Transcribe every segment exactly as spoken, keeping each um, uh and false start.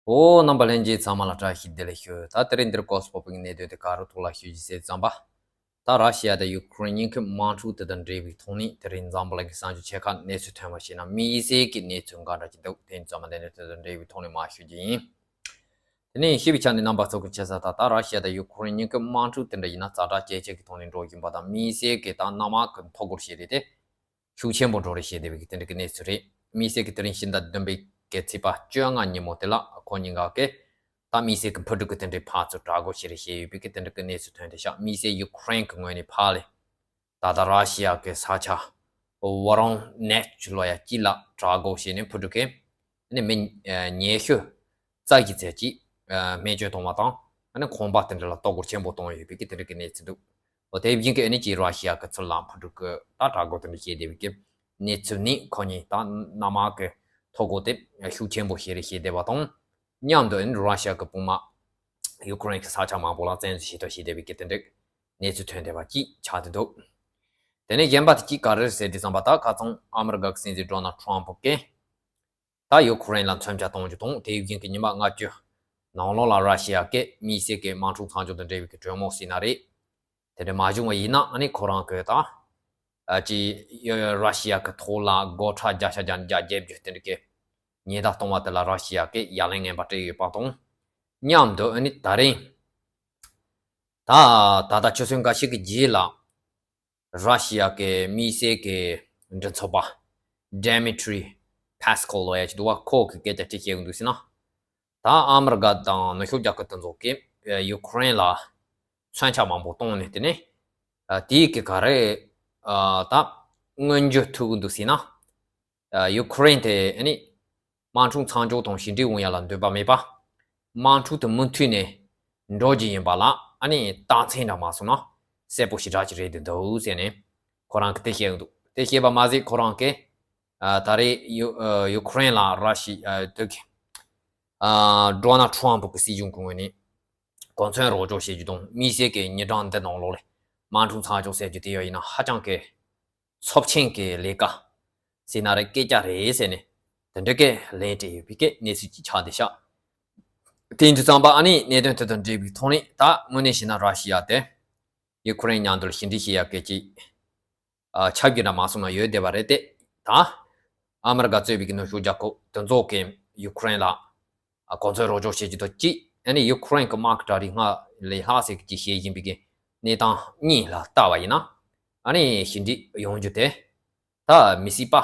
ཨོ། རྣམ་པ་ལྷན་རྒྱས་ཚང་མ་ལ་བཀྲ་ཤིས་བདེ་ལེགས་ཞུ། ད་དེ་རིང་འདིར་གོ་སྤོ་པིང་གནད་དོན་དེ་ག་རུ་ཐོག་ལ་ཞུ་རྒྱུ་ཟེར་ཙམ་པ། ད་ར་ཤི་ཡ་དང་ཡུ་ཁུ་རེན་གཉིས་ཀྱི་དམག་འཁྲུག་དེ་དང་འབྲེལ་བའི་ཐོག་ནས་དེ་རིང་འཛམ་བུ་གླིང་གི་གསར་འགྱུར་ཆེ་ཁག་གནས་ཚུལ་ཐོན་པ་ཞིག་ན་དམིགས་བསལ་གྱི་གནས་ཚུལ་འགའ་འདྲ་ཅིག་འདུག་དེ་ཚང་མ་དེ་ནས་དེ་དང་འབྲེལ་བའི་ཐོག་ནས་མར་ཞུ་རྒྱུ་ཡིན། དེ་ནས་ཤེས་པའི་ཆ་ནས་རྣམ་པ་ཚོ་གི་ཆེ་ས་ད་ད་ར་ཤི་ཡ་དང་ཡུ་ཁུ་རེན་གཉིས་ཀྱི་དམག་འཁྲུག་དེ་འདྲ་ཡིན་ན་ཛ་དྲག་ཇེ་ཆེ་གི་ཐོག་ནས་འགྲོ་བཞིན་པ་དང་དམིགས་བསལ་གྱི་ད་གནམ་དམག་གི་ཐོ་འགོད་བྱས་རེད་དེ། ཤུགས་ཆེན་པོ་འགྲོ་རེད་ཞེས་བསྡད་པའི་དེ་འདྲ་གི་གནས་ཚུལ་རེད། དམིགས་བསལ་གྱི་དེ་རིང་ཕྱི་ཟླ་བདུན་པའི་གི་ཚེས་པ་བཅོ་ལྔ་ཉིན་མོ་དེ་ལ་ཁོ་གཉིས་ཀ་གི་ད་དམིགས་བསལ་གྱི་འཕུར་གྲུ་གི་དེ་འདྲའི་ཕར་ཚུར་དྲག་རྒོལ་བྱེད་རེད་ཞེས་ཡོད་པའི་གི་དེ་འདྲ་གི་གནས་ཚུལ་ཐོན་ཏེ་ཤག་དམིགས་བསལ་ཡུ་ཁུ་རེན་གྱི་ངོས་ནས་ཕར་ལས་ད་ལྟ་ར་ཤི་ཡ་གི་ས་ཆ་ཝོ་རོང་ནེ་ཆུ་ལོ་ཡ་དཀྱིལ་ལ་དྲག་རྒོལ་བྱས་ནས་འཕུར་གྲུ་གི་ནི་མི་ཉི་ཤུ་རྩ་བཞི་ཙམ་ཅིག་རྨས་སྐྱོན་བཏང་བ་དང་ནི་ཁང་པ་དེ་འདྲ་ལ་གཏོར་རྒོལ་ཆེན་པོ་བཏང་ཡོད་པའི་གི་དེ་འདྲ་གི་གནས་ཚུལ་འདུག་འོ། དེ་བཞིན་གྱི་ཨ་ནི་ཅིག་ར་ཤི་ཡ་གི་ཚུར་ལ་འཕུར་གྲུ་གི་ད་དྲག་རྒོལ་དེ་འདྲ་བྱས་བསྡད་པའི་གི་གནས་ཚུལ་ནི་ཁོ་གཉིས་ད་གནམ་དམག་གི་ཐོ་འགོད་དེ་ཤུགས་ཆེན་པོ་བྱས་རེད་ཞེས་བསྡད་པ་དང་མཉམ་དུ་ཨ་ནི་ར་ཤི་ཡ་གི་དཔུང་དམག་ཡུ་ཁུ་རེན་གྱི་ས་ཆ་མང་པོ་ལ་བཙན་འཛུལ་བྱེད་ཐབས་བྱས་བསྡད་པའི་གི་དེ་འདྲ་གནས་ཚུལ་ཐོན་བསྡད་པ་ཅིག་ཆགས་བསྡད་འདུག་དེ་ནས་གཞན་པ་དེ་གཅིག་ག་རེ་རེད་ཟེར་དུས་ཙམ་པ་ད་ཁ་སང་ཨ་མི་རི་ཀ་གི་སྲིད་འཛིན་ཌོ་ནལ་ཊམ་ཕུ་གིས་ད་ཡུ་ཁུ་རེན་ལ་མཚོན་ཆ་གཏོང་རྒྱུ་དང་དེ་བཞིན་གྱི་ཉི་མ་ལྔ་བཅུ་ནང་ལོགས་ལ་ར་ཤི་ཡ་གིས་དམིགས་བསལ་གྱི་དམག་འཁྲུག་མཚམས་འཇོག་དང་འབྲེལ་བའི་གི་གྲོས་མོལ་ཟིན་ན་རེད། དེ་འདྲ་མ་བྱུང་བ་ཡིན་ན་ཨ་ནི་ཁོ་རང་གི་ད་ཨ་ཅི་ར་ཤི་ཡ་གི་ཐོག་ལ་སྒོ་ཁྲལ་བརྒྱ་ཆ་བརྒྱ་ནས་བརྒྱ་བརྒྱད་ཅུ་དེ་འདྲ་གི་ཉེན་བརྡ་གཏོང་བ་དེ་ལ་ར་ཤི་ཡ་གིས་ཡ་ལན་ངན་པ་སྤྲད་ཡོད་པ་དང་མཉམ་དུ་ཨ་ནི་ད་རིང་ད་ད་ལྟ་ཆུ་ཚོད་འགའ་ཞིག་གི་རྗེས་ལ། ར་ཤི་ཡ་གི་དམིགས་བསལ་གྱི་མགྲིན་ཚབ་པ་Dmitry Peskov ལབ་ཡ་ཅིག་འདུག་པ། ཁོ་གི་སྐད་ཆ་ཅི་བཤད་ཀྱི་འདུག་ཟེར་ན། ད་ཨ་མི་རི་ཀ་དང་ནུབ་ཕྱོགས་རྒྱལ་ཁབ་དེ་ཚོ་གིས་ཡུ་ཁུ་རེན་ལ་མཚོན་ཆ་མང་པོ་བཏང་ནས་དེ་ནས་དེའི་གི་ག་རེ་ད་མངོན་འགྱུར་ཐུབ་ཀྱི་འདུག་ཟེར་ན། ཡུ་ཁུ་རེན་དེ་ཨ་ནི་དམག་འཁྲུག་མཚམས་འཇོག་དང་ཞི་འགྲིག་ཡོང་ཡ་ལ་འདོད་པ་མེད་པ། དམག་འཁྲུག་དེ་མུ་མཐུད་ནས་འགྲོ་རྒྱུ་ཡིན་པ་ལ་ཨ་ནི་རྟགས་མཚན་འདྲ་མ་སོང་ན་གསལ་པོ་ཞེ་དྲག་ཅིག་རེད་འདུག་ཟེར་ནས་ཁོ་རང་གིས་དེ་བཤད་ཀྱི་འདུག་དེ་བཤད་པ་མ་ཟད་ཁོ་རང་གིས་ཨ་ད་རེས་ཡུ་ཨ་ཡུ་ཁུ་རེན་ལ་ར་ཤི་ཨ་དེ་གི་ཨ་ཌོ་ནལ་ཊམ་ཕུ་གི་སྲིད་གཞུང་གི་ངོས་ནས་གོ་མཚོན་རོགས་སྐྱོར་བྱེད་རྒྱུ་དང་དམིགས་བསལ་གྱི་ཉིན་གྲངས་འདི་ནང་ལོགས་ལ་དམག་འཁྲུག་མཚམས་འཇོག་ཟེར་རྒྱུ་དེ་ཡང་ཡིན་ན་ཧ་ཅང་གི་ཚབས་ཆེན་གྱི་ལས་ཀ་ཟེར་ན་རེད། སྐད་ཆ་རེད་ཟེར་ནས་དེ་འདྲ་གི་ལན་སྤྲད་ཡོད་པའི་གི་གནས་ཚུལ་ཅིག་ཆགས་བསྡད་ཤག་དེ་ཡིན་དུས་ཙམ་པ་ཨ་ནི་གནད་དོན་དེ་དང་འབྲེལ་བའི་ཐོག་ནས་ད་དངོས་གནས་བྱས་ན་ར་ཤི་ཡ་དེ་ཡུ་ཁུ་རེན་མཉམ་དུ་ཞི་འགྲིག་བྱེད་ཡ་གི་ཅིག་ཨ་ཆབ་ཀྱི་འདྲ་མ་སོང་ན་ཡོད་བསྡད་པ་རེད་དེ། ད་ཨ་མི་རི་ཀ་གཙོས་པའི་གི་ནུབ་ཕྱོགས་རྒྱལ་ཁབ་དེ་ཚོ་གིས་ཡུ་ཁུ་རེན་ལ་ཨ་གོ་མཚོན་རོགས་སྐྱོར་བྱེད་ཀྱི་འདུག་ཅིག་ཨ་ནི་ཡུ་ཁུ་རེན་གྱི་དམག་གི་གྲ་སྒྲིག་སྔར་ལས་ལྷག་ཟེར་གྱི་བཤད་བཞིན་པའི་གི་གནས་སྟངས་གཉིས་ལ་བལྟ་བ་ཡིན་ན། ཨ་ནི་ཞི་འགྲིག་ཡོང་རྒྱུ་དེ་ད་མི་སྲིད་པ།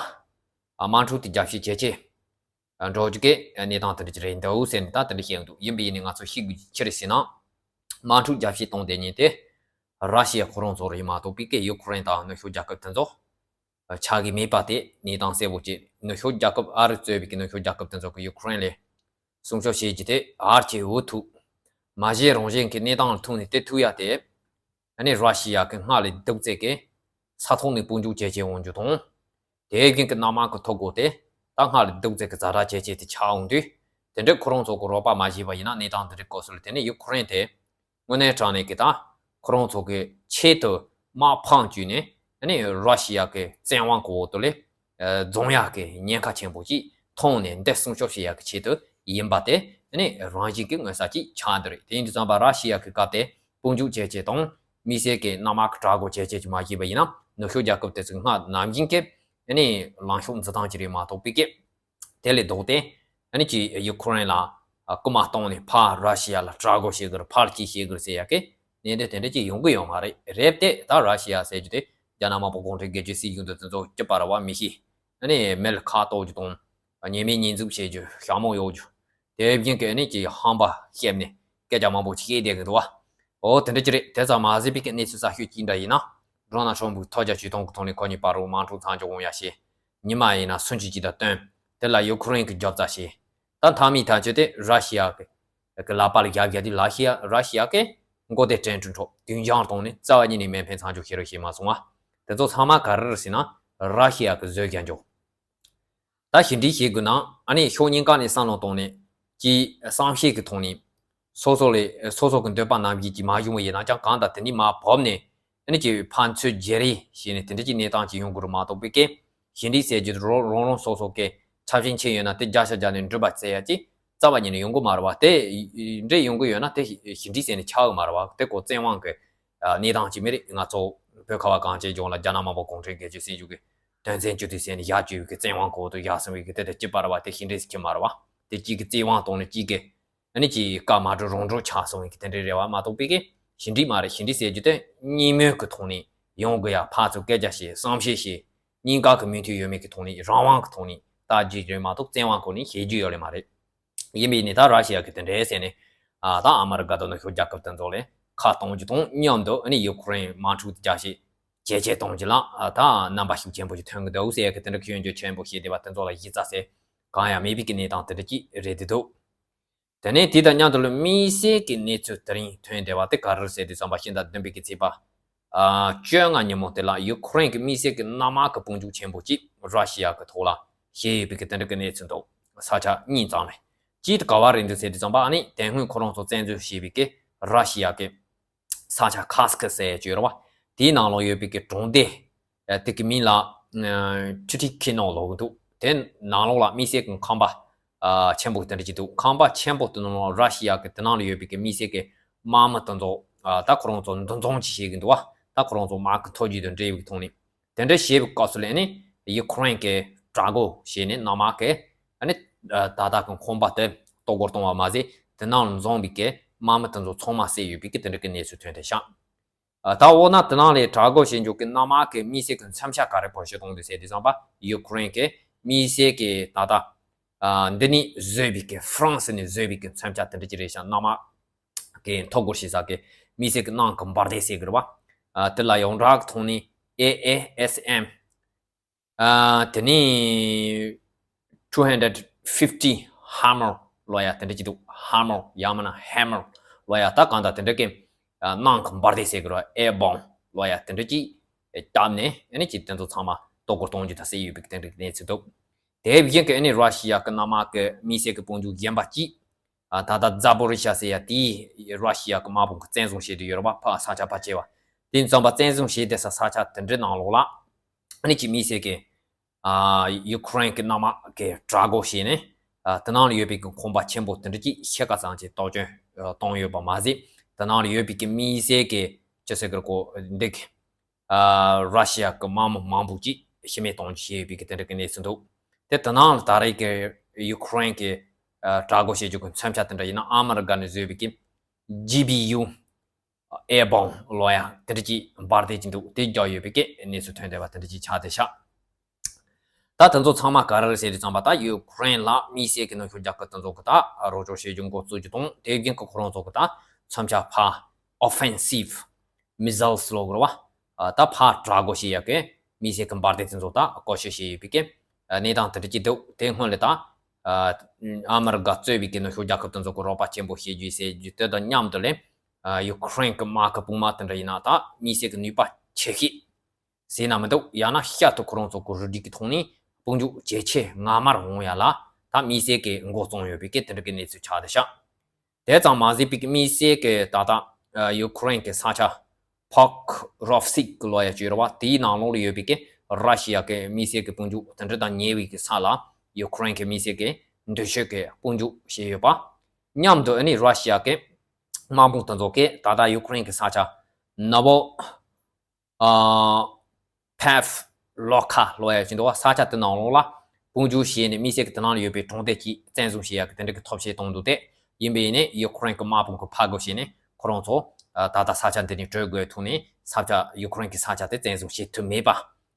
ཨ་དམག་འཁྲུག་དེ་རྒྱབ་བཤིག་བྱེད་ཆེད་འགྲོ་རྒྱུ་གི་གནས་སྟངས་དེ་འདྲ་ཅིག་རེད་འདུག་ཟེར་ནས་ད་དེ་འདྲ་བཤད་ཀྱི་འདུག་ཡིན་པ་ཡིན་ནའི་ང་ཚོ་ཤེས་དགོས་ཅི་རེད་ཟེར་ན། དམག་འཁྲུག་རྒྱབ་བཤིག་གཏོང་བསྡད་མཁན་དེ་ར་ཤི་ཡ་ཁོ་རང་ཚོ་རེད་མ་གཏོགས་པའི་གི་ཡུ་ཁུ་རེན་དང་ནུབ་ཕྱོགས་རྒྱལ་ཁབ་དེ་ཚོ་ཆགས་ཀྱི་མེད་པ་དེ་གནས་སྟངས་གསལ་པོ་ཅིག་ནུབ་ཕྱོགས་རྒྱལ་ཁབ་ཨ་རི་གཙོས་པའི་གི་ནུབ་ཕྱོགས་རྒྱལ་ཁབ་དེ་ཚོ་གིས་ཡུ་ཁུ་རེན་ལ་སྲུང་སྐྱོབ་བྱེད་རྒྱུ་དེ་ཨར་གྱིས་འུ་ཐུག་མ་གཞི་རང་བཞིན་གྱི་གནས་སྟངས་ལ་ཐུག་ནས་དེ་ཐུག་ཡ་དེ། ཨ་ནི་ར་ཤི་ཡ་གི་སྔར་ལས་སྡུག་ཙམ་གྱི་ས་ཐོག་ནས་དཔུང་འཇུག་བྱེད་ཆེད་འོང་རྒྱུ་དང་། དེ་བཞིན་གྱི་གནམ་དམག་གི་ཐོ་འགོད་དེ་ད་སྔར་ལས་སྡུག་ཙམ་གྱི་ཛ་དྲག་བྱེད་ཆེད་དེ་ཆགས་འོང་དུས། དེ་འདྲའི་ཁོ་རང་ཚོ་གི་རོགས་པ་མ་བྱས་པ་ཡིན་ན་གནས་སྟངས་འདི་འདྲའི་སྐབས་སུ་ལ་དེ་ནི་ཡུ་ཁུ་རེན་དེ་དངོས་གནས་དྲང་གནས་ཀྱི་ད་ཁོ་རང་ཚོ་གི་ཆེད་དུ་དམག་འཕངས་བཅུག་ནས་ཨ་ནི་ར་ཤི་ཡ་གི་བཙན་དབང་གི་འོག་ཏུ་ལས་འཛོམས་ཡག་གི་ཉེན་ཁ་ཆེན་པོ་ཅིག་མཐོང་ནས་འདི་སྲུང་སྐྱོབ་བྱེད་ཡག་གི་ཆེད་དུ་ཡིན་པ་དེ་ཨ་ནི་རང་བཞིན་གྱི་མངོན་གསལ་ཅིག་ཆགས་འདི་རེད། དེ་ཡིན་དུས་ཙམ་པ་ར་ཤི་ཡ་གི་སྐབས་དེ་དཔུང་འཇུག་བྱེད་ཆེད་དང་དམིགས་བསལ་གྱི་གནམ་དམག་གི་དྲག་རྒོལ་བྱེད་ཆེད་ཅིག་མ་བྱས་པ་ཡིན་ན་ནུབ་ཕྱོགས་རྒྱལ་ཁབ་དེ་ཚོས་སྔར་ནམ་རྒྱུན་གྱི་ཨ་ནི་ལངས་ཕྱོགས་འཛིན་སྟངས་ཅིག་རེད་མ་གཏོགས་པའི་གི་དེ་ལས་ལྡོག་སྟེ་ཨ་ནི་ཅིག་ཡུ་ཁུ་རེན་ལ་སྐུལ་མ་གཏོང་ནས་ཕར་ར་ཤི་ཡ་ལ་དྲག་རྒོལ་བྱེད་དགོས་རེད། ཕར་ཅིག་བྱེད་དགོས་རེད་ཟེར་ཡ་གི་གནད་དོན་དེ་འདྲ་ཅིག་ཡོང་གི་ཡོད་མ་རེད། རེད་དེ་ད་ར་ཤི་ཡ་ཟེར་རྒྱུ་དེ་རྒྱ་ནག་དམར་པོ་གུང་ཁྲན་སྒེར་གཅོད་སྲིད་གཞུང་དེ་ཚོ་གཅིག་པ་རེད་བ་མི་ཤེས། ཨ་ནི་མི་ལ་ཁ་གཏོར་རྒྱུ་དང་ཉེས་མེད་ཉེས་འཛུགས་བྱེད་རྒྱུ་ཞྭ་མོ་གཡོག་རྒྱུ། དེ་བཞིན་གྱི་ཨ་ནི་ཅིག་ཧམ་པ་བཤད་ནས་སྐད་ཆ་མང་པོ་ཅིག་བཤད་བསྡད་ཀྱི་འདུག་བ། འོ་དེ་འདྲ་ཅིག་རེད། དེ་ཙམ་མ་ཟད་པའི་གི་གནས་ཚུལ་གསར་ཤོས་ཅིག་འདྲ་ཡིན་ན། ཌོ་ནལ་ཊམ་ཕུ་ཐོལ་རྒྱག་ཇུས་སྟོང་གི་ཐོག་ནས་ཁོ་གཉིས་བར་དུ་དམག་འཁྲུག་མཚམས་འཇོག་འོང་ཡ་ཞེས། ཉི་མ་ཡིན་ན་སུམ་ཅུ་ཅིག་དང་བསྟུན། དེ་ལ་ཡུ་ཁུ་རེན་གྱིས་རྒྱབ་རྩ་བྱས། ད་མཐའ་མའི་ཐག་གཅོད་དེ་ར་ཤི་ཡ་གི་གི་ལག་པ་ལ་བཞག་བཞག་དུས་ལ་ཤི་ཡ་ར་ཤི་ཡ་གི་མགོ་དེ་དྲན་དྲུང་འཕྲོག་དུས་འགྱངས་བཏང་ནས་རྩ་བ་ཉིད་ནས་མེ་འཕེན་མཚམས་འཇོག་བྱེད་རོགས་ཞེས་མ་གསུངས་པ། དེ་ཚོ་ཚང་མ་ག་རེ་རེད་ཟེར་ན་ར་ཤི་ཡ་གི་བཟོས་རྒྱག་འཇོག་ད་ཞི་འགྲིག་བྱེད་དགོས་ན་ཨ་ནི་ཕྱོགས་གཉིས་ཀ་ནས་བསམ་བློ་བཏང་ནས་ཀྱི་བསམ་ཤེས་ཀྱི་ཐོག་ནས་སོ་སོ་ལས་སོ་སོ་གི་འདོད་པ་ནང་བཞིན་གྱི་མ་བྱུང་བ་ཡིན་ན་ཀྱང་གང་ལྟར་དེ་ནས་མར་བབས་ནས་ཨ་ནི་ཀྱི་ཕན་ཚུན་བརྗེ་རེས་བྱས་ནས་དེ་འདྲ་ཀྱི་གནས་སྟངས་ཀྱི་ཡོང་དགོས་རེད་མ་གཏོགས་པའི་ཀྱི་ཞི་འགྲིག་ཟེར་རྒྱུ་རོ་རང་རང་སོ་སོ་གི་ཆབ་ཆེན་ཆེ་ཡོད་ན་དེ་བརྒྱ་ཆ་བརྒྱ་ནས་འགྲུབ་པ་བྱེད་ཡ་ཀྱི་ རྩ་བ་ཉིད་ནས་ཡོང་གི་མ་རེད་བ། དེ་འདྲས་ཡོང་གི་ཡོད་ན་དེ་ཞི་འགྲིག་ཟེར་ནས་ཆགས་གི་མ་རེད་བ། དེ་ཁོ་བཙན་དབང་གི་གནས་སྟངས་ཅིག་མེད་རེད། ང་ཚོ་བོད་ཁ་བ་གངས་ཅན་ལྗོངས་ལ་རྒྱ་ནག་དམར་པོ་གུང་ཁྲན་སྒེར་གཅོད་ཟེར་རྒྱུ་གི་དོན་ཚན་བཅུ་དེ་ཟེར་ནས་བཞག་བཅུག་གི་བཙན་དབང་གོ་དུ་བཞག་སོང་བའི་གི་དེ་དེ་གཅིག་པ་རེད་བ། དེ་ཞི་འགྲིག་ཟེར་གྱི་མ་རེད་བ། དེ་གཅིག་གི་བཙན་དབང་གཏོང་ནས་གཅིག་གི་ཨ་ནི་ཅིག་བཀའ་མ་སྒྲུབ་རོགས་འགྲོ་ཆགས་སོང་བའི་གི་དེ་འདྲའི་རེ་བ་མ་གཏོགས་པའི་གི་ཞི་འགྲིག་མ་རེད། ཞི་འགྲིག་ཟེར་རྒྱུ་དེ་གཉིས་མོས་ཀྱི་ཐོག་ནས་ཡོང་གི་ཡ། ཕར་ཚུར་སྐད་ཆ་བཤད། བསམ་ཤེས་བཤད། གཉིས་ཀ་གི་མོས་མཐུན་ཡོད་མེད་ཀྱི་ཐོག་ནས་རང་དབང་གི་ཐོག་ནས་ལྟ་རྒྱུ་རེད་མ་གཏོགས་བཙན་དབང་སྒོ་ནས་བཤད་རྒྱུ་ཡོད་ལེ་མ་རེད། ཡིན་པའི་ནི་ད་ར་ཤི་ཡ་གི་དེ་འདྲའི་ཟེར་ནས་ཨ་ད་ཨ་མི་རི་ཀ་དང་ནུབ་ཕྱོགས་རྒྱལ་ཁབ་དེ་ཚོ་ལས་ཁ་གཏོང་རྒྱུ་དང་མཉམ་དུ་ཨ་ནི་ཡུ་ཁུ་རེན་དམག་འཁྲུག་རྒྱག་ཤེས་ཇེ་ཆེ་གཏོང་རྒྱུ་ལ་ཨ་ད་རྣམ་པ་ཤུགས་ཆེན་པོ་ཞིག་ཐོན་གི་འདུག་ཟེར་གི་དེ་འདྲ་སྐྱོན་བརྗོད་ཆེན་པོ་བྱས་བསྡད་པ་དེ་ཚོ་ལ་གཞི་རྩ་ཟེར་གང་ཡང་མེད་པའི་གི་གནས་སྟངས་དེ་འདྲ་ཅིག་རེད་འདུག་དེ་ནས་དེ་དང་མཉམ་དུ་ལ་དམིགས་བསལ་གྱི་གནས་ཚུལ་དེ་རིང་ཐོན་བསྡད་པ་དེ་ག་རེ་ཟེར་དུས་ཙམ་པ་ཕྱི་ཟླ་བདུན་པའི་གི་ཚེས་པ་ཨ་བཅོ་ལྔ་ཉིན་མོ་དེ་ལ་ཡུ་ཁུ་རེན་གྱི་དམིགས་བསལ་གྱི་གནམ་དམག་གི་དཔུང་འཇུག་ཆེན་པོ་གཅིག་ར་ཤི་ཡ་གི་ཐོག་ལ་བཞེས་ཡོད་པའི་གི་དེ་འདྲ་གི་གནས་ཚུལ་འདུག་ས་ཆ་གཉིས་ཙམ་ལས་གཅིག་དེ་ག་བ་རེད་འདུག་ཟེར་དུས་ཙམ་པ་ཨ་ནི་དེ་སྔོན་ཁོ་རང་ཚོ་བཙན་འཛུལ་བྱས་པའི་གི་ར་ཤི་ཡ་གི་ས་ཆ་ཁ་སི་ཁི་ཟེར་ཡ་ཅིག་ཡོད་རེད་བ། དེའི་ནང་ལོགས་ཡོད་པའི་གི་གྲོང་སྡེ། ཨ་དེ་གི་མིང་ལ་ཨ་ཁྲི་ཁྲི་ཁི་ནོ་ལབ་གི་འདུག་དེ་ནང་ལོགས་ལ་དམིགས་བསལ་གི་ཁང་པ་ཨ་ཆེན་པོ་དེ་འདྲ་ཅིག་འདུག་ཁང་པ་ཆེན་པོ་དེ་ནང་ལོགས་ར་ཤི་ཡ་གི་དེ་ནང་ལ་ཡོད་པའི་གི་དམིགས་བསལ་གི་དམག་མི་དེ་ཚོ་ཨ་ད་ཁོ་རང་ཚོ་འདུ་འཛོམས་ཅིག་བྱེད་གི་འདུག་བ། ད་ཁོ་རང་ཚོ་དམག་གི་མཐོ་རྒྱུགས་དང་འབྲེལ་བའི་ཐོག་ནས། དེ་འདྲ་བྱས་པའི་སྐབས་སུ་ལ་ནི་ཡུ་ཁུ་རེན་གྱི་དྲག་རྒོལ་བྱས་ནས་གནམ་དམག་གི་ཨ་ནི་ད་ལྟ་གི་ཁང་པ་དེ་གཏོར་རྒོལ་གཏོང་བ་མ་ཟད་དེ་ནང་ལ་འཛོམས་པའི་གི་དམག་མི་དེ་ཚོ་ཚང་མ་བསད་ཡོད་པའི་གི་དེ་འདྲ་གི་གནས་ཚུལ་ཐོན་ཏེ་ཤག་ཨ་ད་འོ་ན་དེ་ནང་ལས་དྲག་རྒོལ་བྱེད་འཇུག་གི་གནམ་དམག་གི་དམིགས་བསལ་གྱི་མཚོན་ཆ་ག་རེ་བེད་སྤྱོད་གཏོང་འདུག་ཟེར་དུས་ཙམ་པ་ཡུ་ཁུ་རེན་གྱི་དམིགས་བསལ་གྱི་ད་ལྟ་ཨ་འདི་ནས་བཟོས་པའི་གི་ཧྥ་རན་སི་ནས་བཟོས་པའི་གི་མཚོན་ཆ་དེ་འདྲ་ཅིག་རེད་ཤག་གནམ་དམག་གི་འཐོར་རྒོལ་བྱེད་ས་གི་དམིགས་བསལ་གྱི་གནམ་གྱི་འབར་མདེལ་ཟེར་གི་རེད་བ། ཨ་དེ་ལ་ཡོངས་གྲགས་ཀྱི་ཐོག་ནས་ཨེ་ཨེ་ཨེས་ཨེམ། ཨ་དེ་ནས་two hundred fifty Hammer ལབ་ཡ་དེ་འདྲ་ཅིག་འདུག Hammer ཡང་མིན་ན་Hammer ལབ་ཡ་ད་གང་ལྟར་དེ་འདྲ་གི་ཨ་གནམ་གྱི་འབར་མདེལ་ཟེར་གི་རེད་བ། Air bomb ལབ་ཡ་དེ་འདྲ་ཅིག་བཏབ་ནས་ཨ་ནི་ཅིག་དེ་ཚོ་ཚང་མ་གཏོར་རྒོལ་གཏོང་རྒྱུ་དང་བསད་ཡོད་པའི་དེ་འདྲ་གི་གནས་ཚུལ་འདུག་དེ་བཞིན་གྱི་ཨ་ནི་ར་ཤི་ཡ་གི་གནམ་དམག་གི་དམིགས་བསལ་གྱི་དཔུང་འཇུག་གཞན་པ་གཅིག་ཨ་ད་ལྟ་ཛ་པོ་རི་ཤ་ཟེར་ཡ་དེའི་ར་ཤི་ཡ་གི་དམག་དཔུང་གིས་བཙན་བཟུང་བྱས་ཏེ་ཡོད་རེད་བ། ཕ་ས་ཆ་ཕལ་ཆེ་བ་དེ་ཙམ་པ་བཙན་བཟུང་བྱས་ཏེ་ས་ས་ཆ་དེ་འདྲའི་ནང་ལོགས་ལ་ཨ་ནི་ཅིག་དམིགས་བསལ་གྱི་ཨ་ཡུ་ཁུ་རེན་གྱི་གནམ་དམག་གིས་དྲག་རྒོལ་བྱས་ནས་ཨ་དེ་ནང་ལ་ཡོད་པའི་གི་ཁང་པ་ཆེན་པོ་དེ་འདྲ་ཅིག་ཕྱེད་ཀ་ཙམ་ཅིག་གཏོར་སྐྱོན་ཨ་བཏང་ཡོད་པ་མ་ཟད་དེ་ནང་ལ་ཡོད་པའི་གི་དམིགས་བསལ་གྱི་ཅི་ཟེར་གི་རེད་གོ་འདི་གི་ཨ་ར་ཤི་ཡ་གི་དམག་མི་མང་པོ་ཅིག་ཤི་རྨས་གཏོང་རྒྱུ་བྱས་ཡོད་པའི་གི་དེ་འདྲ་གི་གནས་ཚུལ་འདུག་དེ་དེ་ནང་ལ་ད་རེས་ཀྱི་ཡུ་ཁུ་རེན་གྱི་ཨ་དྲག་རྒོལ་བྱེད་རྒྱུ་གི་མཚོན་ཆ་དེ་འདྲ་ཡིན་ན་ཨ་མི་རི་ཀ་ནས་བཟོས་པའི་གི་ཇི་བི་ཡུ་ཨེར་བོམ་ལབ་ཡ་དེ་འདྲ་ཅིག་འབར་བསྡད་ཀྱི་འདུག་དེ་རྒྱག་ཡོད་པའི་གི་གནས་ཚུལ་ཐོན་བསྡད་པ་དེ་འདྲ་ཅིག་ཆགས་བསྡད་ཤག་ད་དེ་ཚོ་ཚང་མ་ག་རེ་རེད་ཟེར་དུས་ཙམ་པ་ད་ཡུ་ཁུ་རེན་ལ་དམིགས་བསལ་གྱི་ནུབ་ཕྱོགས་རྒྱལ་ཁབ་དེ་ཚོ་གི་ད་རོགས་སྐྱོར་བྱེད་རྒྱུ་འགོ་བཙུགས་རྒྱུ་དང་དེ་བཞིན་གྱི་ཁོ་རང་ཚོ་གི་ད་མཚོན་ཆ་ཕར་ཨོ་ཕེན་སིབ་མི་སིལ་ལབ་དགོས་རེད་བ། ད་ཕར་དྲག་རྒོལ་བྱེད་ཡ་གི་དམིགས་བསལ་གྱི་འབར་མདེལ་དེ་ཚོ་ད་བཀོལ་སྤྱོད་བྱེད་ཡོད་པའི་གི་གནས་སྟངས་དེ་འདྲ་ཅིག་འདུག་དེ་སྔོན་ལ་ད་ཨ་མི་རི་ཀ་གཙོས་པའི་གི་ནུབ་ཕྱོགས་རྒྱལ་ཁབ་དེ་ཚོ་གི་རོགས་པ་ཆེན་པོ་བྱེད་རྒྱུ་ཟེར་རྒྱུ་དེ་དང་མཉམ་དུ་ལས་ཡུ་ཁུ་རེན་གྱི་དམག་གི་དཔུང་དམག་དེ་འདྲ་ཡིན་ན་ད་དམིགས་བསལ་གྱི་ནུས་པ་ཆེ་ཤོས་ཟེར་ན་མི་འདུག་ཡང་ན་ཤར་དུ་ཁོ་རང་ཚོ་གི་རུ་སྒྲིག་གི་ཐོག་ནས་དཔུང་འཇུག་ཇེ་ཆེ་ངར་མར་འོང་ཡ་ལ་ད་དམིགས་བསལ་གྱི་འགོ་རྩོམ་ཡོད་པའི་གི་དེ་འདྲ་གི་གནས་ཚུལ་ཆགས་བསྡད་ཤག་དེ་ཙམ་མ་ཟད་པའི་གི་དམིགས་བསལ་གྱི་ད་ལྟ་ཡུ་ཁུ་རེན་གྱི་ས་ཆ་ཕོག་རོབ་སིག་ལབ་ཡ་ཅིག་ཡོད་རེད་བ། དེའི་ནང་ལོགས་ལ་ཡོད་པའི་གི་ར་ཤི་ཡ་གི་དམིགས་བསལ་གྱི་དཔུང་འཇུག་དེ་འདྲ་དང་ཉེ་བའི་གི་ས་ལ་ཡུ་ཁུ་རེན་གྱི་དམིགས་བསལ་གྱི་མདུན་ཤོག་གི་དཔུང་འཇུག་བྱས་ཡོད་པ། མཉམ་དུ་ཨ་ནི་ར་ཤི་ཡ་གི་དམག་དཔུང་དེ་ཚོ་གིས་ད་ལྟ་ཡུ་ཁུ་རེན་གྱི་ས་ཆ་ནོ་བོ་ཨ་ཕེབ་ལོ་ཁ་ལབ་ཡ་ཅིག་འདུག་བ། ས་ཆ་དེ་ནང་ལོགས་ལ་དཔུང་འཇུག་བྱས་ནས་དམིགས་བསལ་གྱི་དེ་ནང་ལ་ཡོད་པའི་གྲོང་སྡེ་གཅིག་བཙན་བཟུང་བྱེད་ཡ་གི་དེ་འདྲ་གི་ཐབས་ཤེས་གཏོང་འདུག་སྟེ། ཡིན་པས་ནས་ཡུ་ཁུ་རེན་གྱི་དམག་དཔུང་གིས་ཕར་རྒོལ་བྱས་ནས་ཁོ་རང་ཚོ་ཨ་ད་ལྟ་ས་ཆ་འདི་ནས་བྲོས་དགོས་ཐུག་ནས་ས་ཆ་ཡུ་ཁུ་རེན་གྱི་ས་ཆ་དེ་བཙན་བཟུང་བྱེད་ཐུབ་མེད་པ་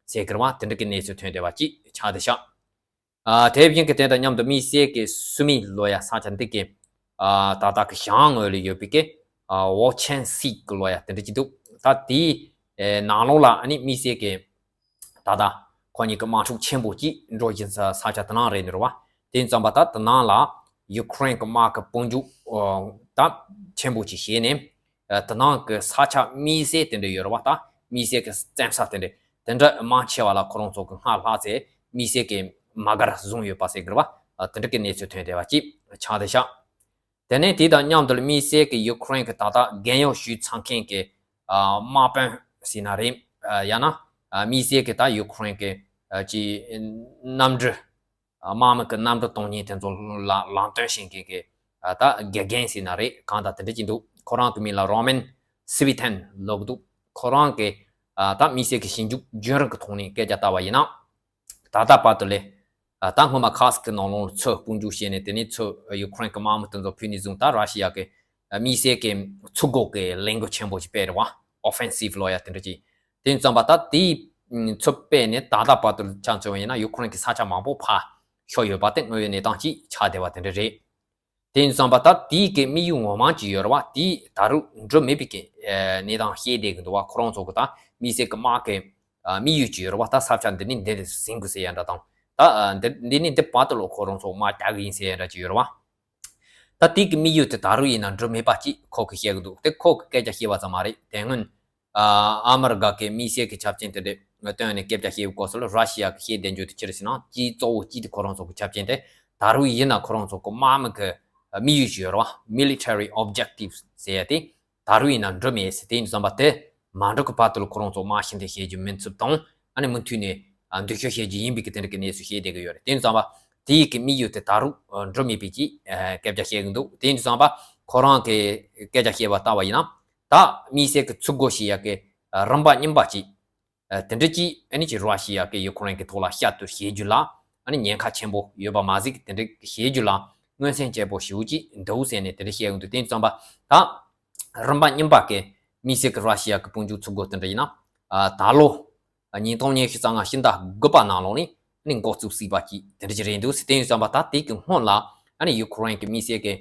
ཟེར་གི་རེད་བ། དེ་འདྲ་གི་གནས་ཚུལ་ཐོན་བསྡད་པ་ཅིག་ཆགས་བསྡད་ཤག་ཨ་དེ་བཞིན་གྱི་དེ་དང་མཉམ་དུ་དམིགས་བསལ་གྱི་སུ་མི་ལབ་ཡ་ས་ཆ་འདི་གི་ཨ་ད་ལྟ་གི་བྱང་ངོས་ལ་ཡོད་པའི་གི་ཨ་ཝོ་ཆན་སིག་ལབ་ཡ་དེ་འདྲ་ཅིག་འདུག་ད་དེའི་ཨེ་ནང་ལོགས་ལ་ཨ་ནི་དམིགས་བསལ་གྱི་ད་ལྟ་ཁོ་གཉིས་ཀྱི་དམག་འཁྲུག་ཆེན་པོ་ཅིག་འགྲོ་བཞིན་ས་ས་ཆ་དེ་ནང་རེད་ནི་རེད་བ། དེ་ཙམ་པ་ད་དེ་ནང་ལ་ཡུ་ཁུ་རེན་གྱི་དམག་གི་དཔུང་འཇུག་ཨ་ད་ཆེན་པོ་ཅིག་བྱས་ནས། ཨ་དེ་ནང་གི་ས་ཆ་དམིགས་བསལ་དེ་འདྲ་ཡོད་རེད་བ། ད་དམིགས་བསལ་གྱི་བཙན་ས་དེ་འདྲ་དེ་འདྲ་མང་ཆེ་བ་ལ་ཁོ་རང་ཚོ་གི་སྔར་ལྷག་ཚེ་དམིགས་བསལ་གྱི་མ་གར་བཟུང་ཡོད་པ་ཟེར་གི་རེད་བ། ཨ་དེ་འདྲ་གི་གནས་ཚུལ་ཐོན་བསྡད་པ་ཅིག་ཆགས་བསྡད་ཤག་དེ་ནས་དེ་དང་མཉམ་དུ་དམིགས་བསལ་གྱི་ཡུ་ཁུ་རེན་གྱི་ད་ལྟ་རྒན་ཡོལ་ཞུས་ཚར་མཁན་གྱི་ཨ་དམག་དཔོན་ཟེར་ན་རེད། ཨ་ཡང་ན་ཨ་དམིགས་བསལ་གྱི་ད་ཡུ་ཁུ་རེན་གྱི་ཨ་ཅིག་གནམ་གྲུ་ དམག་མི་གི་གནམ་གྲུ་གཏོང་མཁན་དེ་ཚོ་ལ་ལམ་སྟོན་བྱེད་མཁན་གྱི་ད་དགེ་རྒན་ཟེར་ན་རེད། གང་ལྟར་དེ་འདྲ་ཅིག་འདུག་ཁོ་རང་གི་མིང་ལ་Roman Civitani ལབ་ཀྱི་འདུག་ཁོ་རང་གི་ད་དམིགས་བསལ་གྱི་ཞིབ་འཇུག་རྒྱུན་རིང་གི་ཐོག་ནས་སྐད་ཆ་བཏང་བ་ཡིན་ན། ད་ལྟ་བར་དུ་ལས། ད་སྔོན་མ་ཁ་སི་ཀི་ནང་ལོགས་ཚུར་དཔུང་འཇུག་བྱས་ནས་དེ་ནས་ཚུར་ཡུ་ཁུ་རེན་གྱི་དམག་མི་དེ་ཚོ་ཕུད་ནས་བཟུང་ད་ར་ཤི་ཡ་གི་དམིགས་བསལ་གྱི་ཚུར་འགུག་གི་ལས་འགུལ་ཆེན་པོ་ཞིག་སྤེལ་རེད་བ། Offensive ལབ་ཡ་དེ་འདྲ་ཅིག་དེ་ཙམ་པ་ད་དེའི་ཚུར་སྤེལ་ནས་ད་ལྟ་བར་དུ་ཆ་མཚོན་པ་ཡིན་ན་ཡུ་ཁུ་རེན་གྱི་ས་ཆ་མང་པོ་ཕར་ཤོར་ཡོད་པ་དེ་དངོས་ཡོད་གནས་སྟངས་ཅིག་ཆགས་བསྡད་པ་དེ་འདྲ་རེད། དེ་ཡིན་དུས་ཙམ་པ་ད་དེའི་གི་དམིགས་ཡུལ་ངོ་མ་ཅིག་ཡོད་རེད་བ། དེ་ད་རུང་འགྲུབ་མེད་པའི་གི་གནས་སྟངས་བཤད་བསྡད་གི་འདུག་བ། ཁོ་རང་ཚོ་གི་ད་དམིགས་བསལ་གི་དམག་གི་དམིགས་ཡུལ་ཅིག་ཡོད་རེད་བ། ད་ས་ཆ་འདི་ནས་འདི་ལ་ཟིན་དགོས་ཟེར་ཡ་འདྲ་དང་། ད་འདི་འདི་ནས་འདི་བར་དུ་ལོ་ཁོ་རང་ཚོ་དམག་རྒྱག་གི་ཡིན་ཟེར་ཡ་འདྲ་ཅིག་ཡོད་རེད་བ། ད་དེ་གི་དམིགས་ཡུལ་དེ་ད་རུང་ཡིན་ན་འགྲུབ་མེད་པ་ཅིག་ཁོ་གིས་བཤད་གི་འདུག་དེ་ཁོ་གིས་སྐད་ཆ་བཤད་པ་ཙམ་མ་རེད། དེ་སྔོན་ཨ་མི་རི་ཀ་གི་དམིགས་བསལ་གྱི་ཆ་རྐྱེན་དེ་འདྲ་བཏོན་ནས་སྐད་ཆ་བཤད་པའི་སྐབས་སུ་ལ་ར་ཤི་ཡ་གི་བཤད་བསྡད་རྒྱུ་དེ་ཅི་རེད་ཟེར་ན། གཅིག་གཙོ་བོ་གཅིག་དེ་ཁོ་རང་ཚོ་གི་ཆ་རྐྱེན་དེ་ད་རུང་ཡིན་ན་ཁོ་རང་ཚོ་གི་དམག་མི་གི་དམིགས་ཡུལ་ཅིག་ཡོད་རེད་བ། Military objectives ཟེར་ཡ་དེ་ད་རུང་ཡིན་ན་འགྲུབ་མེད་ཟེར། དེ་ཡིན་དུས་ཙམ་པ་དེ་མ་འགྲུབ་གི་བར་དུ་ལ་ཁོ་རང་ཚོ་དམག་ཤིན་ཏུ་བཤད་རྒྱུ་མིན་ཚུལ་དང་། ཨ་ནི་མུ་མཐུད་ནས་འདུག་ཤོག་བཤད་རྒྱུ་ཡིན་པའི་གི་དེ་འདྲ་གི་གནས་ཚུལ་བཤད་བསྡད་གི་ཡོད་རེད། དེ་ཡིན་དུས་ཙམ་པ་དེ་ཡི་གི་དམིགས་ཡུལ་དེ་ད་རུང་འགྲུབ་མེད་པའི་ཅིག་སྐད་ཆ་བཤད་གི་འདུག་དེ་ཡིན་དུས་ཙམ་པ་ཁོ་རང་གི་སྐད་ཆ་བཤད་པ་ལྟ་བ་ཡིན་ན། ད་དམིགས་བསལ་གྱི་ཚུར་རྒོལ་བྱེད་ཡག་གི་རིམ་པ་རྙིང་པ་ཅིག་དེ་འདྲ་ཅིག་ཨ་ནི་ཅིག་ར་ཤི་ཡ་གི་ཡུ་ཁུ་རེན་གྱི་ཐོག་ལ་བསྐྱར་དུ་བྱེད་རྒྱུ་ལ་ཨ་ནི་ཉེན་ཁ་ཆེན་པོ་ཡོད་པ་མ་ཟད། དེ་འདྲ་བྱེད་རྒྱུ་ལ་མངོན་གསལ་ཅན་པོ་ཞེ་པོ་ཅིག་འདུག་ཟེར་ནས་དེ་འདྲ་བཤད་ཡོང་དུས། དེ་ཙམ་པ་ད་རིམ་པ་རྙིང་པ་གི་དམིགས་བསལ་གྱི་ར་ཤི་ཡ་གི་དཔུང་འཇུག་ཚུར་རྒོལ་དེ་འདྲ་ཡིན་ན། ད་ལོ་ཉིས་སྟོང་ཉི་ཤུ་རྩ་ལྔ་ཕྱི་ཟླ་དགུ་པ་ནང་ལོགས་ནས་ཨ་ནི་འགོ་བཙུགས་སྲིད་པ་ཅིག་དེ་འདྲ་ཅིག་རེད་འདུག་ཟེར། དེ་ཡིན་ཙམ་པ་ད་དེ་གི་སྔོན་ལ་ཨ་ནི་ཡུ་ཁུ་རེན་གྱི་དམིགས་བསལ་གྱི་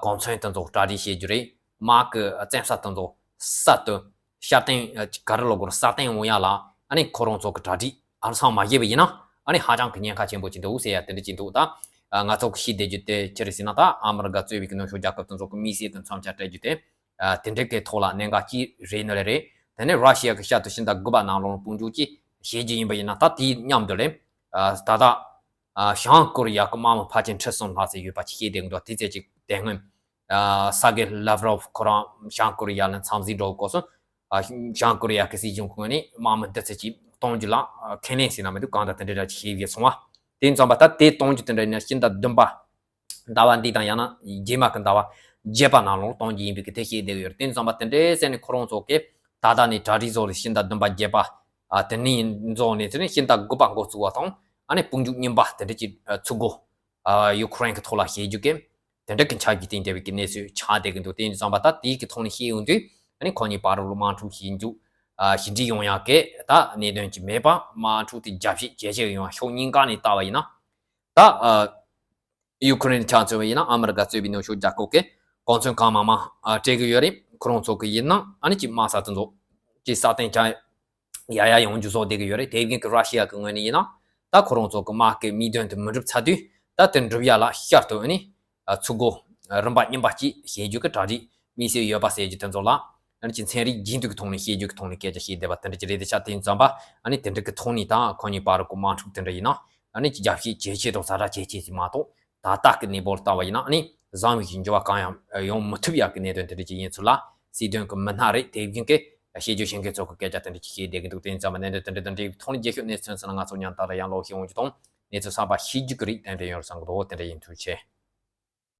གོ་མཚོན་དེ་ཚོ་གྲ་སྒྲིག་བྱེད་རྒྱུ་རེད། དམག་གི་བཙན་ས་དེ་ཚོ་གསར་དུ་གསར་བཏོན་ག་རེ་ལབ་དགོས་རེད། སྲ་བརྟན་ཡོང་ཡ་ལ་ཨ་ནི་ཁོ་རང་ཚོ་གི་གྲ་སྒྲིག་ཧང་སང་མ་བྱས་པ་ཡིན་ན་ཨ་ནི་ཧ་ཅང་གི་ཉེན་ཁ་ཆེན་པོ་ཅིག་འདུག་ཟེར་ཡ་དེ་འདྲ་ཅིག་འདུག་ད་ང་ཚོ་གི་ཤེས་བསྡད་རྒྱུ་དེ་ཅི་རེད་ཟེར་ན། ད་ཨ་མི་རི་ཀ་གཙོས་པའི་གི་ནུབ་ཕྱོགས་རྒྱལ་ཁབ་དེ་ཚོ་གི་དམིགས་བསལ་གི་མཚོན་ཆ་སྤྲད་རྒྱུ་དེ་དེ་འདྲ་གི་ཐོག་ལ་གནད་འགག་ཅིག་རེད་ནི་ལས་རེད། དེ་ནས་ར་ཤི་ཡ་གི་བསྐྱར་དུ་ཕྱི་ཟླ་དགུ་པ་ནང་ལོགས་དཔུང་འཇུག་ཅིག་བྱེད་རྒྱུ་ཡིན་པ་ཡིན་ན། ད་དེའི་མཉམ་དུ་ལས་ད་ལྟ་བྱང་ཀོ་རི་ཡ་གི་དམག་མི་ཕལ་ཆེར་ཁྲི་གསུམ་ལྷག་ཙམ་ཡོད་པ་ཅིག་བཤད་བསྡད་གི་འདུག་དེ་ཚོ་ཅིག་དེ་སྔོན་སར་གེ་ལབ་རོབ་ཁོ་རང་བྱང་ཀོ་རི་ཡ་ལ་འཚམས་གཟིགས་འགྲོ་སྐབས་སུ་བྱང་ཀོ་རི་ཡ་གི་སྲིད་གཞུང་གི་ངོས་ནས་དམག་མི་འདི་ཚོ་ཅིག་གཏོང་རྒྱུ་ལ་ཁས་ལེན་ཟེར་ན་མི་འདུག་གང་ལྟར་དེ་འདྲ་འདྲ་ཅིག་བྱས་ཡོད་སོང་བ། དེ་ཙམ་པ་ད་དེ་གཏོང་རྒྱུ་དེ་འདྲ་ཡིན་ན་ཕྱི་ཟླ་བདུན་པ་ཟླ་བ་འདི་དང་ཡང་ན་རྗེས་མ་གི་ཟླ་བ་བརྒྱད་པ་ནང་ལོགས་གཏོང་རྒྱུ་ཡིན་པའི་གི་དེ་བཤད་བསྡད་ཡོད་རེད། དེ་ཙམ་པ་དེ་འདྲའི་ཟེར་ནས་ཁོ་རང་ཚོ་གིས་ད་ལྟ་ནས་གྲ་སྒྲིག་བཟོ་ལས་ཕྱི་ཟླ་བདུན་པ་བརྒྱད་པ་དེ་ནས་རྫོགས་ནས་དེ་ནས་ཕྱི་ཟླ་དགུ་པ་འགོ་བཙུགས་པ་དང་ཨ་ནི་དཔུང་འཇུག་རྙིང་པ་དེ་འདྲ་ཅིག་ཚུར་རྒོལ་ཡུ་ཁུ་རེན་གི་ཐོག་ལ་བྱེད་རྒྱུ་གི་དེ་འདྲ་གི་འཆར་གཞི་བཏིང་བསྡད་པའི་གི་གནས་ཚུལ་ཆགས་བསྡད་གི་འདུག་དེ་ཡིན་ཙམ་པ་ད་དེའི་གི་ཐོག་ནས་བཤད་ཡོང་དུས་ཨ་ནི་ཁོ་གཉིས་བར་ལ་དམག་འཁྲུག་ཞི་འཇུག་ཞི་འགྲིག་ཡོང་ཡག་གི་ད་གནད་དོན་ཅིག་མེད་པ། དམག་འཁྲུག་དེ་རྒྱབ་བཤིག་ཇེ་ཆེ་ཡོང་ཡག་ཕྱོགས་གཉིས་ཀ་ནས་ལྟ་བ་ཡིན་ན་ད། ཡུ་ཁུ་རེན་ཆ་མཚོན་པ་ཡིན་ན་ཨ་མི་རི་ཀ་གཙོས་པའི་ནུབ་ཕྱོགས་རྒྱལ་ཁབ་ཀྱིས་གོ་མཚོན་གང་མང་མང་སྤྲད་ཀྱི་ཡོད་རེད། ཁོ་རང་ཚོ་གི་ཡིན་ན་ཨ་ནི་ཅིག་དམག་ས་དེ་ཚོ་ཅིག་སྲ་བརྟན་བྱ་ཡ་ཡ་ཡོང་རྒྱུ་བཟོ་བསྡད་ཀྱི་ཡོད་རེད། དེ་བཞིན་གྱི་ར་ཤི་ཡ་གི་ངོས་ནས་ཡིན་ན་ད་ཁོ་རང་ཚོ་གི་དམག་གི་དམིགས་དོན་དེ་མི་འགྲུབ་ཚར་དུས་ད་དེ་འགྲུབ་ཡ་ལ་བསྐྱར་དུ་ཨ་ནི་ཚུར་རྒོལ་རིམ་པ་རྙིང་པ་ཅིག་བྱེད་རྒྱུ་གི་གྲ་སྒྲིག་དམིགས་བསལ་ཡོད་པ་ཟེར་རྒྱུ་དེ་ཚོ་ལ་ཨ་ནི་ཅིག་ཚན་རིག་རྒྱུན་མཐུད་ཀྱི་ཐོག་ནས་བཤད་རྒྱུ་གི་ཐོག་ནས་སྐད་ཆ་བཤད་བསྡད་པ་དེ་འདྲ་ཅིག་རེད། དེ་ཆ་དེ་ཡིན་ཙམ་པ་ཨ་ནི་དེ་འདྲ་གི་ཐོག་ནས་ད་ཁོ་གཉིས་བར་གི་དམག་འཁྲུག་དེ་འདྲ་ཡིན་ན་ཨ་ནི་ཅིག་རྒྱབ་བཤིག་ཇེ་ཆེ་དང་ཛ་དྲག་ཇེ་ཆེ་ཞིག་མ་གཏོགས། ད་ལྟ་གི་གནས་བབ་ལྟ་བ་ཡིན་ན་ཨ་ནི་བཟང་བའི་ཞིག་འགྱུར་བ་གང་ཡང་ཡོང་མི་ཐུབ་ཡག་གི་གནད་དོན་དེ་འདྲ་ཅིག་ཡིན་ཚུལ་ལ་སྲིད་དོན་གྱི་མི་སྣ་རེད། དེ་བཞིན་གྱི་བཤད་རྒྱུ་བཤད་མཁན་ཚོ་གི་སྐད་ཆ་དེ་འདྲ་ཅིག་བཤད་བསྡད་ཀྱི་འདུག་དེ་ཡིན་ཙམ་པ་གནད་དོན་དེ་འདྲ་དང་འབྲེལ་བའི་ཐོག་ནས་རྒྱས་ཤོས་གནས་ཚུལ་ཚོ་ལ་ང་ཚོ་ཉན་ཐག་ལ་ཡང་ལོག་ཤེས་འོང་རྒྱུ་དང་གནས་ཚུལ་གསར་པ་ཤེས་རྒྱུ་གི་རིགས་ཏན་ཏན་ཡོང་བསམ་གྱི་འདུག་དེ་འདྲ་ཡིན། ཐུགས་རྗེ་ཆེ།